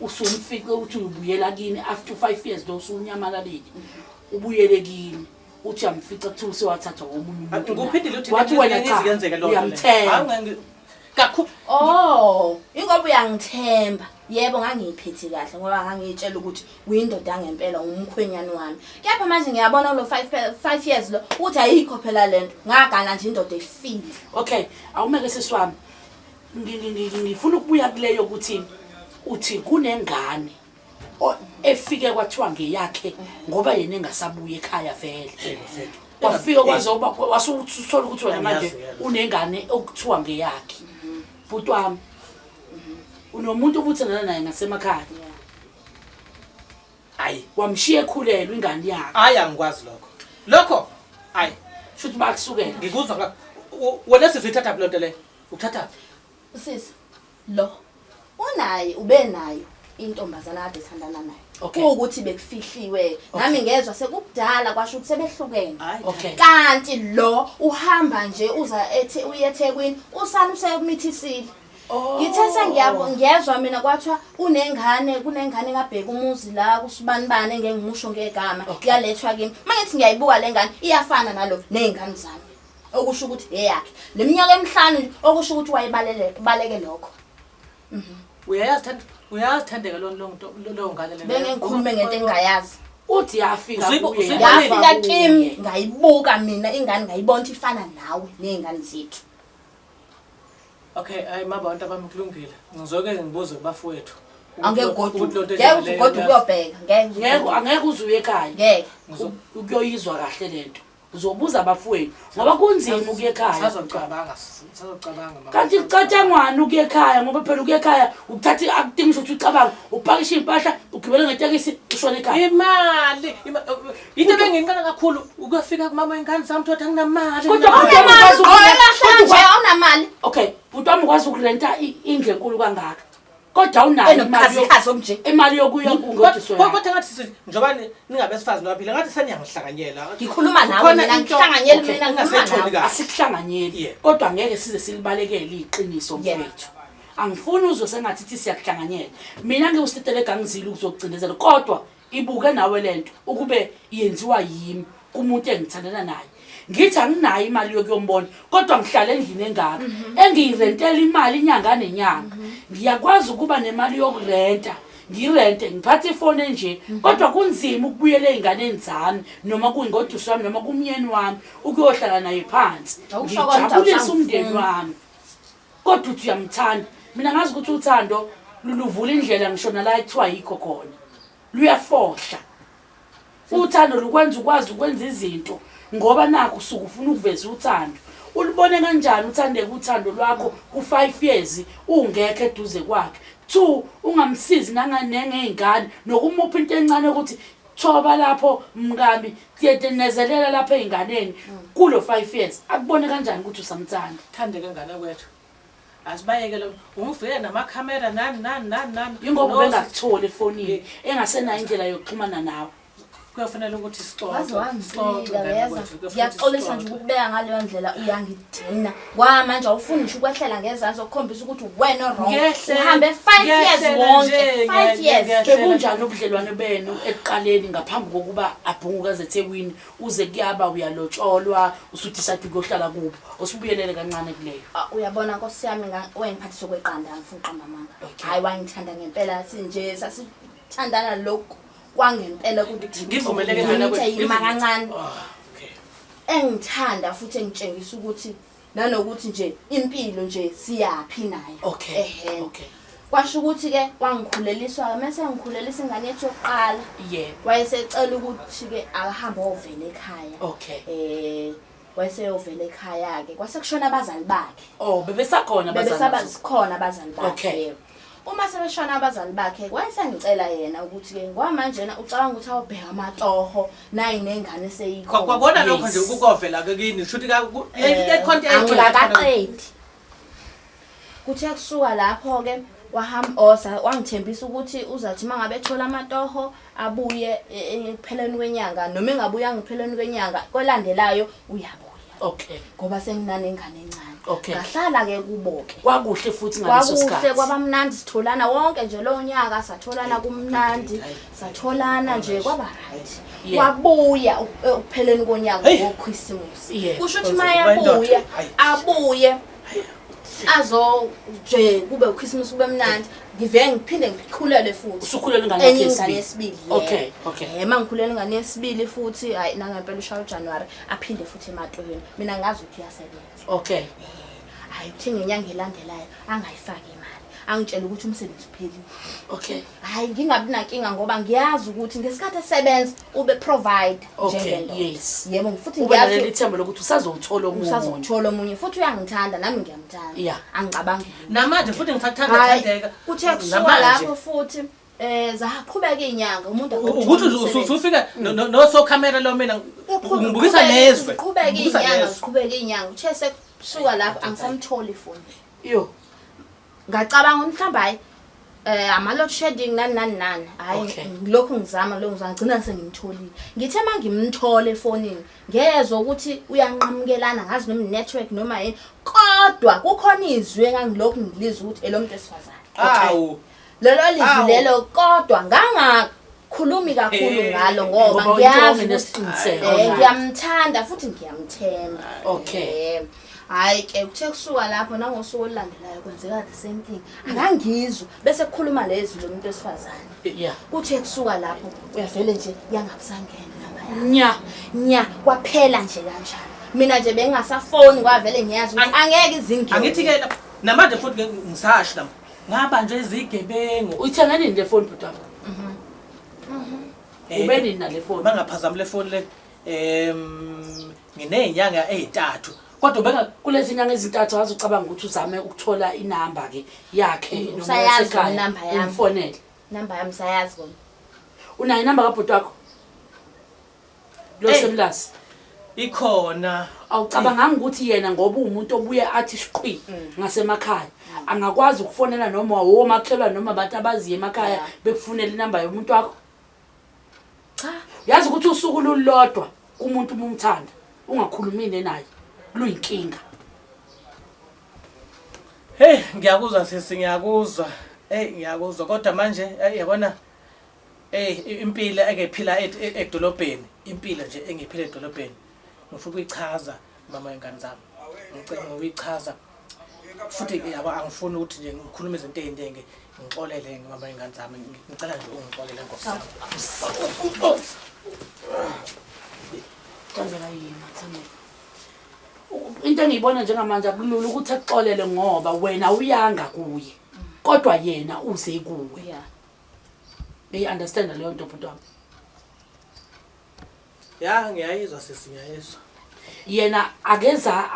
usumfice ukuthi ubuyela kini after 5 years lo usunyamalalile ubuyele kini uthi uyamfica kuthiwa usewathathwa ngomunye umuntu Nguphindile uthi wathi wena cha izikenzeke loo nto leyo. uyamthemba Hawu, kakhulu. Oh, ingoba uyangithemba. Yebo, ngangiyiphethe kahle ngoba ngangiyitshela ukuthi uyindoda yangempela, umkhwenyane wami. Kepha manje ngiyabona kulo 5 years lo ukuthi ayikho phela lento. Ngagana nje indoda efile. Okay, awumeke sisi wami. Ngifuna ukubuya kuleyo ukuthi uthi kunengane efike kwathiwa ngeyakhe ngoba yena engasabuyi ekhaya vele. Wafika kwazoba wasuthola ukuthi wena manje unengane okuthiwa ngeyakhe. Bhuti wami, unomuntu obuthandana naye ngasemakhaya. Hayi, wamshiya ekhulelwe ingane yakhe. Hayi, angikwazi lokho. Lokho hayi, shuthi bakusukela. Ngikuzwa wena sisi, uyithatha phi lonto leyo? Ukuthatha phi? Sisi lo unaye, ubenayo intombazana kade ethandana nayo. Kuwukuthi bekufihliwe. Nami ngezwa sekukudala kwasho ukuthi sebehlukene. Kanti lo uhamba nje uza ethi uye eThekwini, usana usemithisile. Ngithe sengiyezwa mina kwathiwa unengane, kunengane kabheka umuzi la kusibanibani engeke ngimusho ngegama, yalethwa kimi. Mangithi ngiyayibuka le ngane iyafana nalo nezingane zami. Okusho ukuthi eyakhe. Le minyaka emihlanu okusho ukuthi wayebalele baleke lokho. Uyayazi Thanda, uyazi Thandeka lo lo ngane le. Benge ngikhulume ngento engingayazi. Uthi yafika kuye. Yafika kimi ngayibuka mina ingane ngayibona ukuthi ifana nawe nezingane zethu. Okay, hayi mama, abantu abami kulungile. Ngizoke ngibuze kubafowethu. Angeke ugoduke. Ngeke ugoduke uyobheka. Ngeke. Ngeke, angeke uze uye ekhaya. Ngeke. Ukuyoyizwa kahle lento. Uzobuza abafowenu ngoba kunzima ukuya ekhaya. Sazocabanga, sazocabanga mama. Kanti kucatshangwana ukuya ekhaya ngoba phela ukuya ekhaya ukuthatha akudingi ukuthi ucabange, upakishe impahla, ugibele ngetekisi ushone ekhaya. Imali, into benginqena kakhulu ukuyofika kumama wengane zami thothi anginamali. Kodwa Awunamali, nje awunamali. Okay, bhuti wami ukwazi ukurenta indlu enkulu kangaka. Kodwa awunayo imali obunje. Imali yokuya kungodiso. Kodwa ngathi sisi njengoba ningabesifazane nobabili ngathi seniyangihlanganyela. Ngikhuluma nawe mina, ngihlanganyeli mina, ngikhuluma nawe. Asikuhlanganyeli. Kodwa ngeke size silibalekele iqiniso mfethu. Angifuni uzwe sengathi thi siyakuhlanganyela. Mina ngiwusitele egangizile ukuzocindezela kodwa ibuke nawe lento ukube yenziwa yimi kumuntu engithandana naye. Ngithi anginayo imali yokuyombona kodwa ngihlala endlini engaka engiyirentela imali inyanga nenyanga. Ngiyakwazi ukuba nemali yokurenta, ngirente ngiphathe ifoni enje kodwa kunzima ukubuyela ey'nganeni zami noma kuyingoduso wami noma kumyeni wami ukuyohlala naye phansi ngijabulise umndeni wami. Kodwa uthi uyamthanda. Mina ngazi ukuthi uthando luluvula indlela ngisho nala ekuthiwa yikho khona. Luyafohla. Uthando lukwenza ukwazi ukwenza izinto ngoba nakho usuke ufuna ukuveza uthando. Ulibone kanjani uthandeka uthando lwakho ku-5 years ungekho eduze kwakhe. 2 ungamsizi nangey'ngane nokumupha into encane ukuthi thoba lapho mkami nezelela lapha ey'nganeni kulo 5 years. Akubone kanjani ukuthi usamthanda? Thandeka ngane kwethu. Asibayeke lo ungifike namakhamera nani nani nani nani. Ingoba ubengakutholi efonini engasenayo indlela yokuxhumana nawe. Kuyofanele ukuthi sixoxe. Waze wangicika yeza. Ngiyaxolisa nje ukubeka ngaleyo ndlela, uyangidina. Kwamanje awufuni ngisho ukwehlela ngezansi okukhombisa ukuthi wena wrong. Uhambe 5 years wonke, 5 years. Bebunjani ubudlelwane benu ekuqaleni ngaphambi kokuba abhunguke aze eThekwini uze kuyaba uyalotsholwa usuthi ukuyohlala kubo osubuyelele kancane kuleyo? Uyabona Nkosi yami wayengiphathisa okweqanda, angifuni uqamba amanga. Hayi wangithanda ngempela sinje sasithandana lokhu kwangempela ukuthi Ngivumeleke ngane kwethu. Yima kancane. Engithanda futhi engitshengisa ukuthi nanokuthi nje impilo nje siyaphi naye. Kwasho ukuthi ke wangikhuleliswa mase ngikhulelisa ingane yethu yokuqala. Wayesecela ukuthi ke akahambe ovela ekhaya. Wayeseyovela ekhaya ke kwase kushona abazali bakhe. Oh, bebesakhona abazali. Bebesabakhona abazali bakhe. Uma sebeshona abazali bakhe wayesengicela yena ukuthi ke kwamanje na ucabanga ukuthi awubheka amatoho nayi nengane seyikhona. Kwabona lokho nje ukukovela ke kini shuthi ka ekhonto angikaqedi. Kuthe kusuka lapho ke wahamba osa wangithembisa ukuthi uzathi mangabe ethola amatoho abuye ekupheleni kwenyanga noma engabuya ngipheleni kwenyanga kwelandelayo uyabuya. Ngoba senginanengane encane. Ngahlala ke kubo ke. Kwakuhle futhi ngaleso sikhathi. Kwakuhle kwabamnandi sitholana wonke nje lo nyaka satholana kumnandi satholana nje kwaba right. Wabuya ekupheleni konyaka ngoChristmas. Kusho ukuthi mayabuya abuye Azo nje kube uChristmas kube mnandi. Ngivele ngiphinde ngikhulelwe futhi. Usukhulelwe ingane yakhe Enye ingane yesibili. yesibili. yebo. Okay, okay. Eh mangikhulelwe ingane yesibili futhi hayi nangempela ushaya uJanuary aphinde futhi ematohweni. Mina ngazi ukuthi uyasebenza. Okay. Hayi uthe ngenyanga elandelayo angayifaki imali. Angitshela ukuthi umsebenzi uphelile. Okay. Hayi ngingabi nankinga ngoba ngiyazi ukuthi ngesikhathi esebenza ube provide Okay, njengendoda. yes. Yebo futhi Ube naleli ngiyazi themba lokuthi usazowuthola omunye. usazothola omunye futhi uyangithanda nami ngiyamthanda. Yeah. Angicabangi. Namanje futhi ngisakuthanda Hayi Thandeka. kuthe kusuka Namanje. lapho futhi zaqhubeka izinyanga umuntu Ukuthi usufika nosokhamera lo mina ngibukisa nezwe. Qhubeka Ngibukisa izinyanga nezwe. ziqhubeka izinyanga uthe sekusuka lapho angisamtholi ifoni. Yo. Ngacabanga ukuthi mhlawumbe hayi ama load shedding nani nani nani hayi Okay. ngilokhu ngizama lokhu ngizama ngigcina sengimtholile ngithe mangimthole efonini ngezwe ukuthi uyanqamukelana ngazi noma network noma yini kodwa kukhona izwi engangilokhu ngilizwa ukuthi elomuntu wesifazane Awu. lelo lizwi Awu. lelo kodwa ngangakhulumi kakhulu Eh, ngalo ngoba Ngoba into ngiyazi ukuthi ongenesiqiniseko Eh, ngiyamthanda futhi ngiyamthemba. Okay. Hayi ke kuthe kusuka lapho nangosuku olulandelayo kwenzeka the same thing. Akangizwa bese kukhuluma lezwi lomuntu wesifazane. Yeah. Kuthe kusuka lapho uyavele nje yangabusangena namba yakhe. Nya. Nya kwaphela nje kanjalo. Mina nje bengingasafoni kwavele ngiyazi ukuthi angeke izingene. Angithi ke namanje futhi ngisasho la. Ngabanjwe izigebengu. Uyithenga nini le phone bhuti wami? Ube nini nale phone? Bangaphazami le phone le. Nginezinyanga ezintathu. Kodwa benga Kulezi nyanga ezintathu azucabanga ukuthi uzame ukuthola inamba ke yakhe noma Usayazi yasekhaya, inamba yami. umfonele. Namba yami sayazi kona. Unayo inamba kabhuti wakho? Lo Eh. semlazi. ikhona. Awucabanganga ukuthi yena ngoba uwumuntu obuye athi shiqwi ngasemakhaya angakwazi ukufonela noma womakhelwane noma abantu abaziyo emakhaya Yeah. bekufunela inamba yomuntu wakho? Cha. Yazi ukuthi usuku lulodwa kumuntu uma umthanda ungakhulumile naye luyinkinga. Hey, ngiyakuzwa sisi, ngiyakuzwa. Hey, ngiyakuzwa kodwa manje hey yabona hey impilo engiphila edolobheni, impilo nje engiphila edolobheni. Ngifuna ukuyichaza mama ingane zami. Ngicela ukuyichaza. Futhi yabo angifuni ukuthi nje ngikhulume izinto eziningi, ngixolele mama ingane zami. Ngicela nje ungixolele Nkosi yami. Thandeka yima Thandeka. Into engiyibona njengamanje akulula ukuthi akuxolele ngoba wena uyanga kuye. Kodwa yena uze kuwe. Yeah. Uyi understand leyo nto bhuti wami? Ya, ngiyayizwa sisi, ngiyayizwa. Yena akeza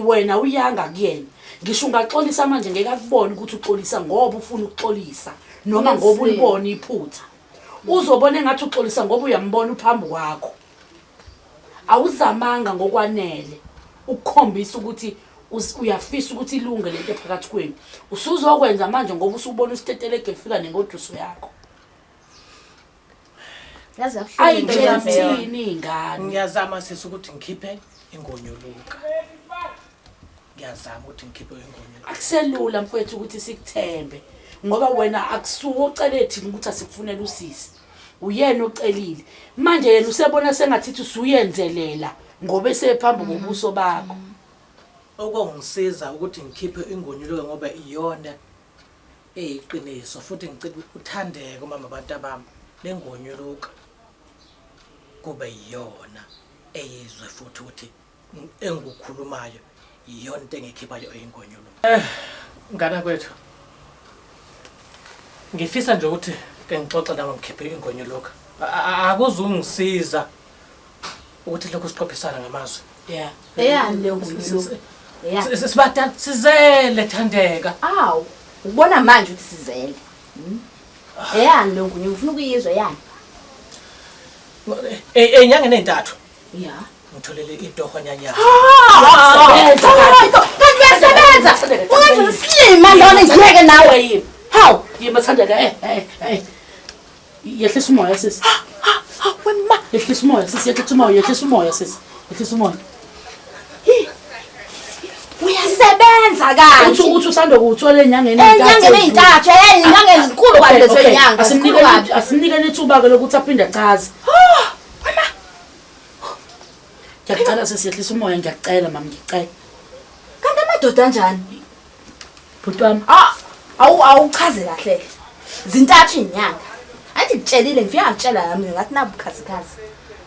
wena uyanga kuyena. Ngisho ungaxolisa manje ngeke akubone ukuthi uxolisa ngoba ufuna ukuxolisa noma ngoba ulibona iphutha. Uzobona engathi uxolisa ngoba uyambona uphambi kwakho. Awuzamanga ngokwanele ukukhombisa ukuthi uyafisa ukuthi ilunge lento ephakathi kwenu. Usuzokwenza manje ngoba usubona usitetelege efika nengoduso yakho. Yazi yabuhlungu into Ayitshela yami. thini ingane. Ngiyazama sisi ukuthi ngikhiphe ingonyuluka. Ngiyazama ukuthi ngikhiphe ingonyuluka. Akuselula mfowethu ukuthi sikuthembe ngoba wena akusuwe ocele thina ukuthi asikufunele usisi. Uyena ocelile. Manje yena usebona sengathi usuyenzelela ngoba esephambi kobuso bakho. Okungisiza ukuthi ngikhiphe ingonyuluka ngoba iyona eyiqiniso futhi ngicela uthandeke mama abantu abami lengonyuluka kube iyona eyizwe futhi ukuthi engikukhulumayo iyona into engikhiphayo eyingonyuluka. Ngana kwethu ngifisa nje ukuthi ke ngixoxe nawe ngikhiphe ingonyuluka. Akuzungisiza ukuthi lokhu siqophisana ngamazwi. Yeah. Eyani leyo ngonyuluka? Eyani? Sibadala sizele Thandeka. Awu, ukubona manje ukuthi sizele. Eyani leyo ngonyuluka? Ufuna ukuyizwa eyani? Ey'nyangeni ey'ntathu Yeah. ngitholele itoho nyanyana. Uyasebenza Hayi, kanti uyasebenza. Ungenza isilima lona ngiyeke nawe. Yimi. Hawu, Yimi Thandeka Yehlisa umoya sisi. wema. Yehlisa umoya sisi, yehlisa umoya, yehlisa umoya sisi. Yehlisa umoya. Uyasebenza kanti. Uthi ukuthi usanda kuwuthola enyangeni Enyangeni ey'ntathu, inyanga ezinkulu kabi lezo nyanga, zinkulu kabi. Asimnikele ithuba ke lokuthi aphinde achaze. Ngiyacela sisi, yehlisa umoya, ngiyacela mama, ngiyacela. Kanti amadoda anjani? Bhuti wami. Ah, awu awuchaze kahle. Zintathu inyanga. Athi ngitshelile ngifika ngakutshela nami ngathi nabukhazikhazi.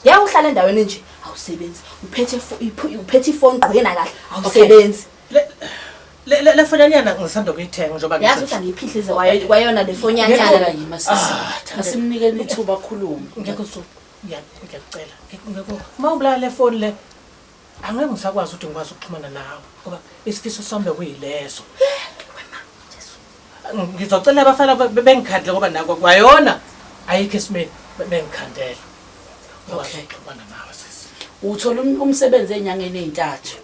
Ngeke uhlale endaweni nje awusebenzi. Uphethe uphethe ifoni gqoke kahle awusebenzi. Le le le fonyanyana ngisanda kuyithenga njengoba Yazi ukuthi angiyiphihlize kwayo kwayona le fonyanyana. Yima sisi. Ah, Asimnikeni ithuba akhulume. Ngeke usu ngiyakucela. Ngeke uma ubulala le phone le angeke ngisakwazi ukuthi ngikwazi ukuxhumana nawe ngoba isifiso sami bekuyileso. Ngizocela abafana bengikhandele ngoba nako kwayona ayikho esimeni bengikhandele. Ngikwazi ukuxhumana nawe sisi. Uthola umsebenzi enyangeni ezintathu.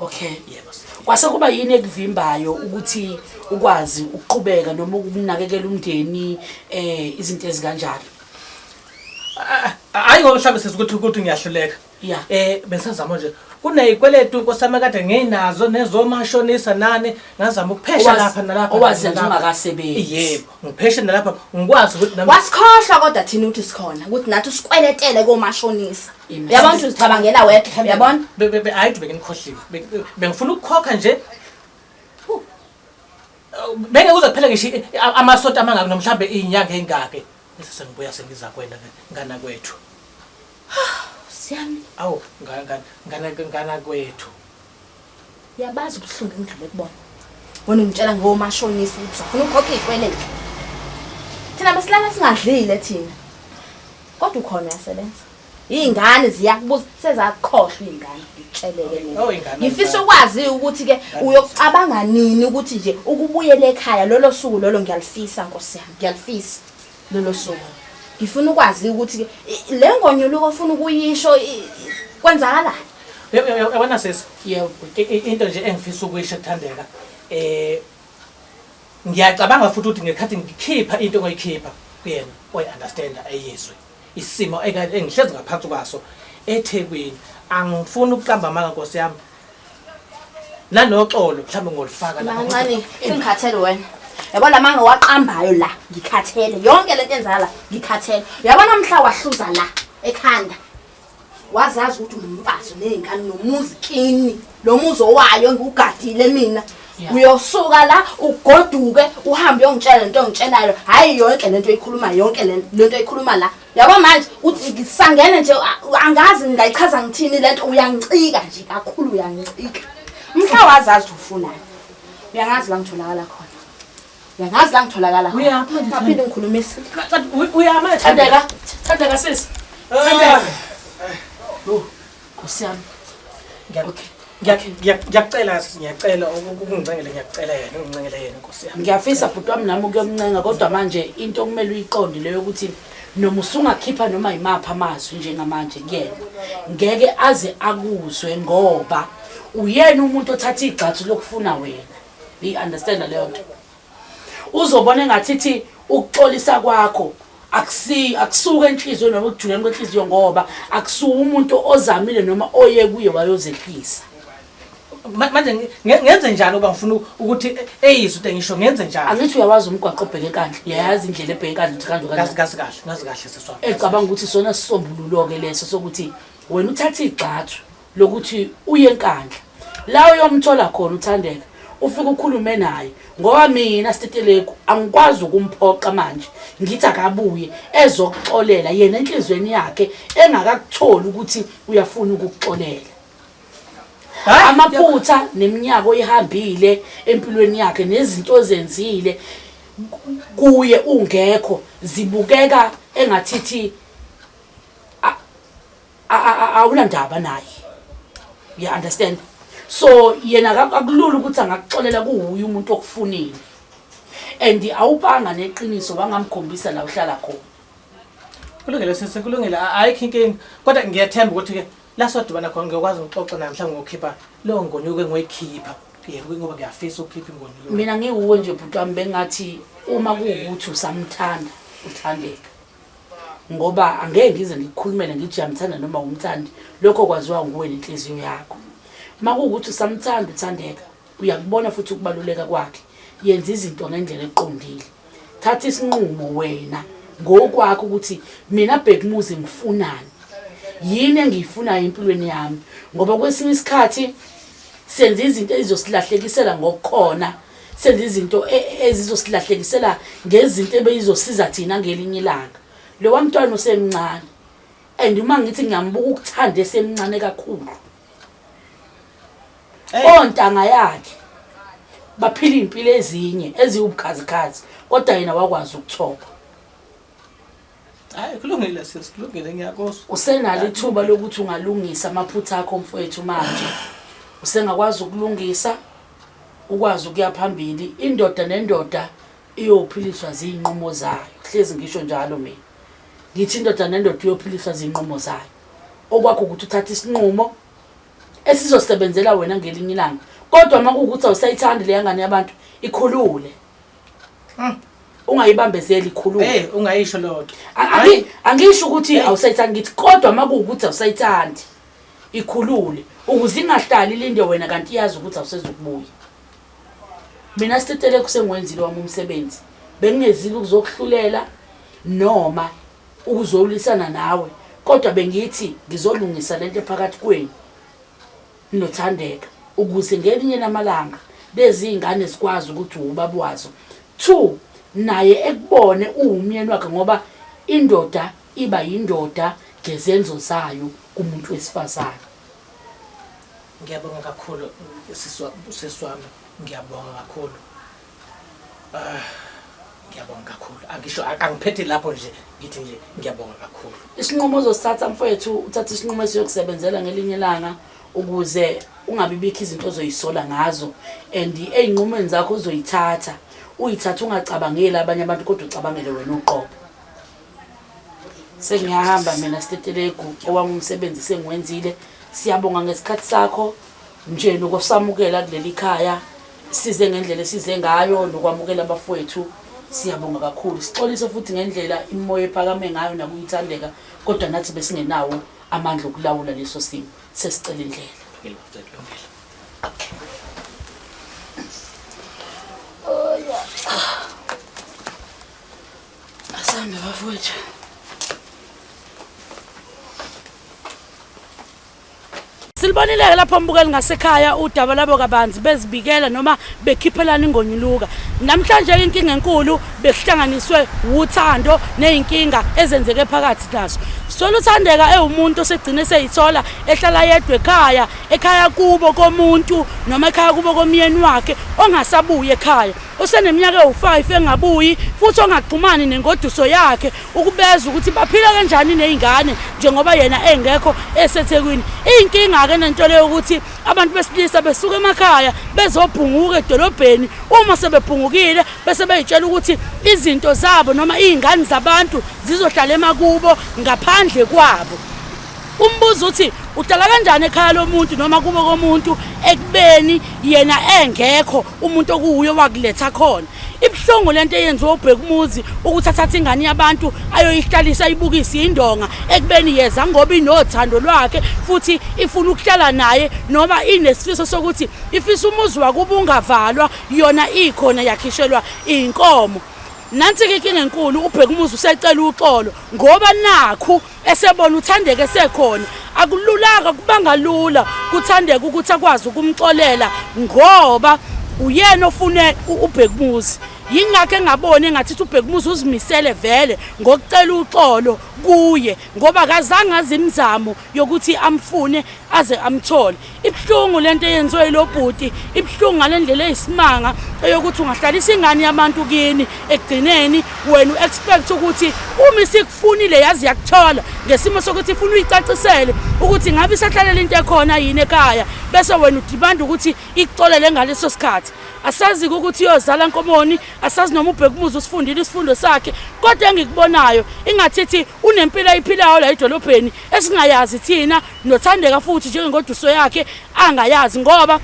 Okay. Yebo sisi. Kwase kuba yini ekuvimbayo ukuthi ukwazi ukuqhubeka noma ukunakekela umndeni izinto ezikanjalo? Hayi ngoba mhlawumbe sisi ukuthi ngiyahluleka. Yeah. Bengisazama nje kunezikweletu inkosi yami kade nginazo nezomashonisa nani ngazama ukuphesha lapha nalapha. Owazenza ungakasebenzi. Yebo, ngipheshe nalapha ngikwazi ukuthi nami Wasikhohlwa kodwa thina ukuthi sikhona ukuthi nathi usikweletele komashonisa. Uyabona ukuthi uzicabangela wedwa uyabona? Hayi benginikhohliwe. Bengifuna ukukhokha nje. Bengeke kuze kuphele ngisho amasonto amangaki noma mhlambe izinyanga ezingaki. Bese sengibuya sengiza kwena ngana kwethu. Siyami. Awu ngana kwethu. Uyabazi ubuhlungu engidlule kubona. Wena ungitshela ngomashonisa ukuthi ufuna ukukhokha izikweletu. Thina besilala singadlile thina. Kodwa ukhona uyasebenza. Izingane ziyakubuza sezakhohlwa izingane ngikutsheleke mina. Oh, ingane Ngifisa ukwazi ukuthi ke uyokucabanga nini ukuthi nje ukubuyela ekhaya lolo suku lolo ngiyalifisa Nkosi yami ngiyalifisa lolo suku. Ngifuna ukwazi ukuthi ke le ngonyuluko ofuna ukuyisho kwenzakalani? Yabona sisi. Yebo. Into nje engifisa ukuyisho kuthandeka. Ngiyacabanga futhi ukuthi ngekhathi ngikhipha into engoyikhipha kuyena oyi understand eyizwe. Isimo engihlezi ngaphansi kwaso eThekwini angifuni ukuqamba amanga Nkosi yami. Nanoxolo mhlawumbe ngolifaka lapha. Mancane sengikhathele wena. Yabona manje waqambayo la ngikhathele yonke lento enzala ngikhathele. Uyabona mhla wahluza la ekhanda. Wazazi ukuthi unomfazi nezingane nomuzi kini. Lo muzi owayo ngiwugadile mina. Uyosuka la ugoduke uhambe uyongitshela lento ongitshelayo. Hayi yonke lento oyikhuluma yonke lento oyikhuluma la. Yabo manje uthi ngisangene nje angazi ngingayichaza ngithini lento uyangicika nje kakhulu uyangicika. Mhla wazazi ufunani. Uyangazi la ngitholakala khona. Uyangazi la ngitholakala khona. Uyaphi manje? Ngaphinde ngikhulumise. Uyama Thandeka, Thandeka sisi. Thandeka. Nkosi yami. Ngiyakucela sisi ngiyacela ukungicengela ngiyacela yena ungincengele yena Nkosi yami. Ngiyafisa bhuti wami nami ukuyomncenga kodwa manje into okumele uyiqonde leyo ukuthi noma usungakhipha noma yimaphi amazwi njengamanje kuyena ngeke aze akuzwe ngoba uyena umuntu othatha igxathu lokufuna wena. You understand leyo nto? Uzobona engathithi ukuxolisa kwakho akusuke enhliziyweni noma ukujuleni kwenhliziyo ngoba akusuke umuntu ozamile noma oye kuye wayozehlisa. Manje ngenze njani uba ngifuna ukuthi eyizwe into engisho ngenze njani? Angithi uyawazi umgwaqo obheke eNkandla, uyayazi indlela ebheke eNkandla ukuthi kanjani kanjani. Ngazi kahle, ngazi kahle sisi wami. Ecabanga ukuthi sona sisombululo ke leso sokuthi wena uthathe igxathu lokuthi uye eNkandla. La uyomthola khona uThandeka, ufike ukhulume naye ngoba mina Stetelegu angikwazi ukumphoqa manje ngithi akabuye ezokuxolela yena enhlizweni yakhe engakakutholi ukuthi uyafuna ukukuxolela. Amaphutha neminyaka oyihambile empilweni yakhe nezinto ozenzile kuye ungekho zibukeka engathithi awunandaba naye. You understand? So yena akulula ukuthi angakuxolela kuwuye umuntu okufunile. And awubanga neqiniso wangamkhombisa la uhlala khona. Kulungile sisi, kulungile ayikho inkinga. Kodwa ngiyathemba ukuthi ke la sodibana khona ngiyokwazi ukuxoxa naye mhlawumbe ngokukhipha leyo ngonyuko engoyikhipha. Yebo ngoba ngiyafisa ukukhipha ingonyuko. Mina ngiwuwe nje bhuti wami bengathi uma kuwukuthi usamthanda uthandeka. Ngoba angeke ngize ngikukhulumele ngithi uyamthanda noma umthandi, lokho kwaziwa nguwe nenhliziyo yakho. Makuwukuthi usamthanda uthandeka, uyakubona futhi ukubaluleka kwakhe, yenza izinto ngendlela eqondile. Thatha isinqumo wena ngokwakho ukuthi mina Bhekumuzi ngifunani, yini engiyifunayo empilweni yami, ngoba kwesinye isikhathi senza izinto ezizosilahlekisela ngokukhona. Senze izinto ezizosilahlekisela ngezinto ebeyizosiza thina ngelinye ilanga. Lowa mntwana usemncane and uma ngithi ngiyambuka ukuthanda esemncane kakhulu. Ontanga yakhe baphila iy'mpilo ezinye eziwubukhazikhazi kodwa yena wakwazi ukuthoba. Hayi kulungile sisi, kulungile ngiyakuzwa. Usenalo ithuba lokuthi ungalungisa amaphutha akho mfowethu manje. Usengakwazi ukulungisa ukwazi ukuya phambili. Indoda nendoda iyophiliswa zinqumo zayo. Hlezi ngisho njalo mina. Ngithi indoda nendoda iyophiliswa zinqumo zayo. Okwakho ukuthi uthathe isinqumo esizosebenzela wena ngelinye ilanga. Kodwa uma kuwukuthi awusayithandi leya ngane yabantu ikhulule. Ungayibambezeli ikhulule. Hey ungayisho leyo nto. Angisho ukuthi awusayithandi ngithi kodwa uma kuwukuthi awusayithandi ikhulule ukuze ingahlali ilinde wena kanti iyazi ukuthi awusezukubuya. Mina Stetelegu sengiwenzile wami umsebenzi. Bengingezile ukuzokuhlulela noma ukuzolwisana nawe kodwa bengithi ngizolungisa lento ephakathi kwenu noThandeka ukuze ngelinye lamalanga lezi ngane zikwazi ukuthi ubaba wazo. Two, naye ekubone uwumyeni wakhe ngoba indoda iba yindoda ngezenzo zayo kumuntu wesifazane. Ngiyabonga kakhulu sisi wami, ngiyabonga kakhulu. Ngiyabonga kakhulu. Angisho angiphethe lapho nje ngithi nje ngiyabonga kakhulu. Isinqumo ozosithatha mfowethu, uthatha isinqumo esiyokusebenzela ngelinye ilanga ukuze ungabi bikho izinto ozoyisola ngazo and ey'nqumweni zakho ozoyithatha uyithatha ungacabangeli abanye abantu kodwa ucabangele wena uqobo. Sengiyahamba mina Stetelegu, owami umsebenzi sengiwenzile. Siyabonga ngesikhathi sakho nje nokusamukela kuleli khaya, size ngendlela esize ngayo nokwamukela abafowethu. Siyabonga kakhulu. Sixolise futhi ngendlela imimoya ephakame ngayo nakuyithandeka, kodwa nathi besingenawo amandla okulawula leso simo. Sesicela indlela. Okay. Oh yeah. Asambe bafowethu. Silibonile-ke lapho mbukeli ngasekhaya udaba labo kabanzi bezibikela noma bekhiphelana ingonyuluka. Namhlanje inkinga enkulu bekuhlanganiswe wuthando nezinkinga ezenzeke phakathi naso. Sithola uThandeka ewumuntu osegcine seyithola ehlala yedwa ekhaya, ekhaya kubo komuntu noma ekhaya kubo komyeni wakhe ongasabuyi ekhaya. Useneminyaka ewu-5 engabuyi futhi ongaxhumani nengoduso yakhe ukubeza ukuthi baphila kanjani nezingane njengoba yena engekho eseThekwini. Inkinga-ke nento leyo ukuthi abantu besilisa besuka emakhaya bezobhunguka edolobheni, uma sebebhungukile bese beyitshela ukuthi izinto zabo noma iy'ngane zabantu zizohlala emakubo ngaphandle kwabo. Umbuzo uthi uhlala kanjani ekhaya lomuntu noma kubo komuntu ekubeni yena engekho umuntu okuwuye wakuletha khona. Ibuhlungu lento eyenziwa uBhekumuzi ukuthi athathe ingane yabantu ayoyihlalisa ayibukise indonga ekubeni yeza ngoba inothando lwakhe futhi ifuna ukuhlala naye noma inesifiso sokuthi ifisa umuzi wakubo ungavalwa yona ikhona yakhishelwa inkomo. Nansi-ke inkinga enkulu, uBhekumuzi usecela uxolo ngoba nakhu esebona uThandeka esekhona. Akululanga, kubanga lula kuThandeka ukuthi akwazi ukumxolela ngoba uyena ofune uBhekumuzi. Yingakho engaboni engathi uBhekumuzi uzimisele vele ngokucela uxolo kuye ngoba akazange azi imizamo yokuthi amfune aze amthole. Ibuhlungu lento eyenziwe yilo bhuti, ibuhlungu ngale ndlela eyisimanga eyokuthi ungahlalisa ingane yabantu kini, ekugcineni wena u-expect ukuthi uma isikufunile yazi yakuthola ngesimo sokuthi ifuna uyicacisele ukuthi ngabe isahlalela into ekhona yini ekhaya, bese wena udimanda ukuthi ikuxolele ngaleso sikhathi. Asazi-ke ukuthi iyozala nkomoni, asazi noma uBhekumuzi usifundile isifundo sakhe, kodwa engikubonayo ingathithi unempilo ayiphilayo la edolobheni esingayazi thina noThandeka futhi njengengoduso yakhe angayazi, ngoba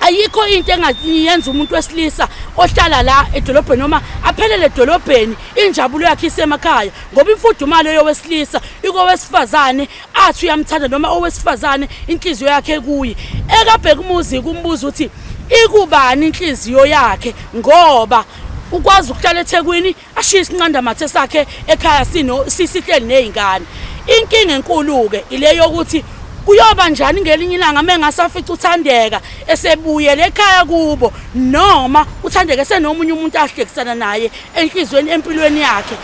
ayikho into engayenza umuntu wesilisa ohlala la edolobheni noma aphelele edolobheni injabulo yakhe isemakhaya, ngoba imfudumalo yowesilisa ikowesifazane athi uyamthanda noma owesifazane inhliziyo yakhe kuye. EkaBhekumuzi kumbuza ukuthi ikubani inhliziyo yakhe, ngoba ukwazi ukuhlala eThekwini ashiye isinqandamathe sakhe ekhaya sino sisihleli nezingane. Inkinga enkulu-ke ile yokuthi Kuyoba njani ngelinye ilanga uma engasafica uThandeka esebuyele ekhaya kubo noma uThandeka esenomunye umuntu ahlekisana naye enhliziyweni empilweni yakhe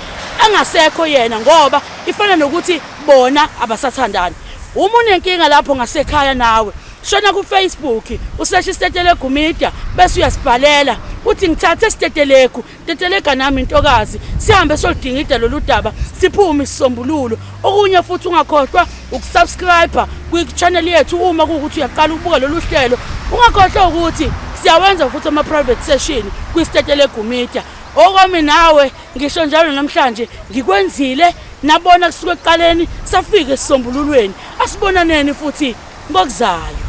engasekho yena ngoba ifana nokuthi bona abasathandani. Uma unenkinga lapho ngasekhaya nawe shona ku-Facebook useshe iStetelegu Media bese uyasibhalela uthi ngithathe Stetelegu Tetelega nami ntokazi sihambe soludingida lolu daba siphume isisombululo. Okunye futhi ungakhohlwa ukusubscribe kwi-channel yethu uma kuwukuthi uyaqala ukubuka lolu hlelo. Ungakhohlwa ukuthi siyawenza futhi ama-private session kwiStetelegu Media. Okwami nawe ngisho njalo namhlanje ngikwenzile nabona kusuka ekuqaleni safika esisombululweni. Asibonaneni futhi ngokuzayo.